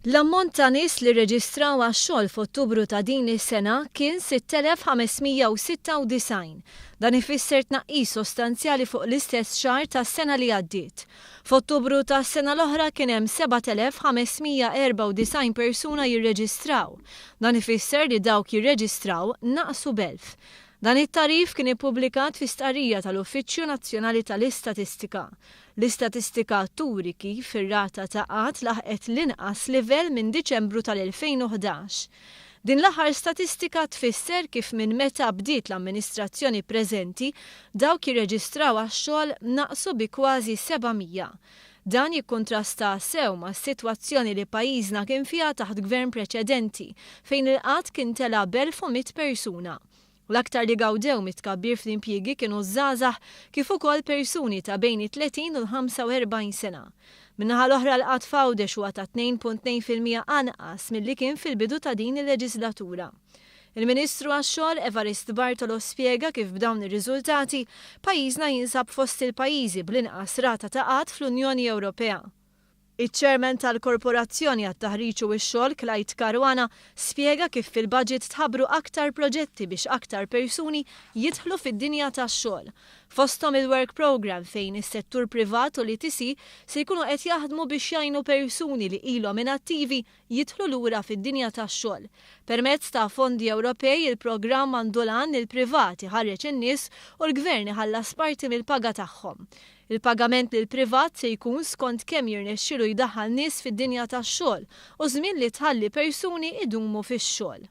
L-ammont ta' nies li rreġistraw għax-xogħol f'Ottubru ta' din is-sena kien 6,596. Dan ifisser tnaqqis sostanzjali fuq l-istess xahar tas-sena li għaddiet. F'Ottubru tas-sena l-oħra kien hemm 7,594 persuna jirreġistraw. Dan ifisser li dawk jirreġistraw naqsu b'elf. Dan it-tagħrif kien ippubblikat fi stqarrija tal-Uffiċċju Nazzjonali tal-Istatistika. L-istatistika turi kif ir-rata ta' qgħad laħqet l-inqas livell minn Diċembru tal-2011. Din l-aħħar statistika tfisser kif minn meta bdiet l-amministrazzjoni preżenti, dawk jirreġistraw għax-xogħol naqsu bi kważi 700. Dan jikkuntrasta sew mas-sitwazzjoni li pajjiżna kien fiha taħt gvern preċedenti, fejn il-qgħad kien tela' b'1,100 persuna. L-aktar li gawdew mit-tkabbir fl-impjiegi kienu ż-żgħażagħ kif ukoll persuni ta' bejn it-30 u l-45 sena. Min-naħa l-oħra l-qgħad f'Għawdex huwa ta' 2.2% anqas milli kien fil-bidu ta' din il-leġislatura. Il-Ministru għax-Xogħol Evarist Bartolo spjega kif b'dawn ir-riżultati, pajjiżna jinsab fost il-pajjiżi bl-inqas rata ta' qgħad fl-Unjoni Ewropea. Iċ-Chairman tal-Korporazzjoni għat-Taħriġ u x-Xogħol Clyde Caruana spjega kif fil-budget tħabbru aktar proġetti biex aktar persuni jidħlu fid-dinja tax-xogħol. Fosthom il-Work Programme fejn is-settur privat u l-ETC se jkunu qed jaħdmu biex jgħinu persuni li ilhom inattivi jidħlu lura fid-dinja tax-xogħol. Permezz ta' fondi Ewropej il-programm għandu l-għan li l-privat iħarreġ in-nies u l-Gvern iħallas parti mill-paga tagħhom. Il-pagament lill-privat se jkun skont kemm jirnexxilu jdaħħal nies fid-dinja tax-xogħol u żmien li tħalli persuni idumu fix-xogħol.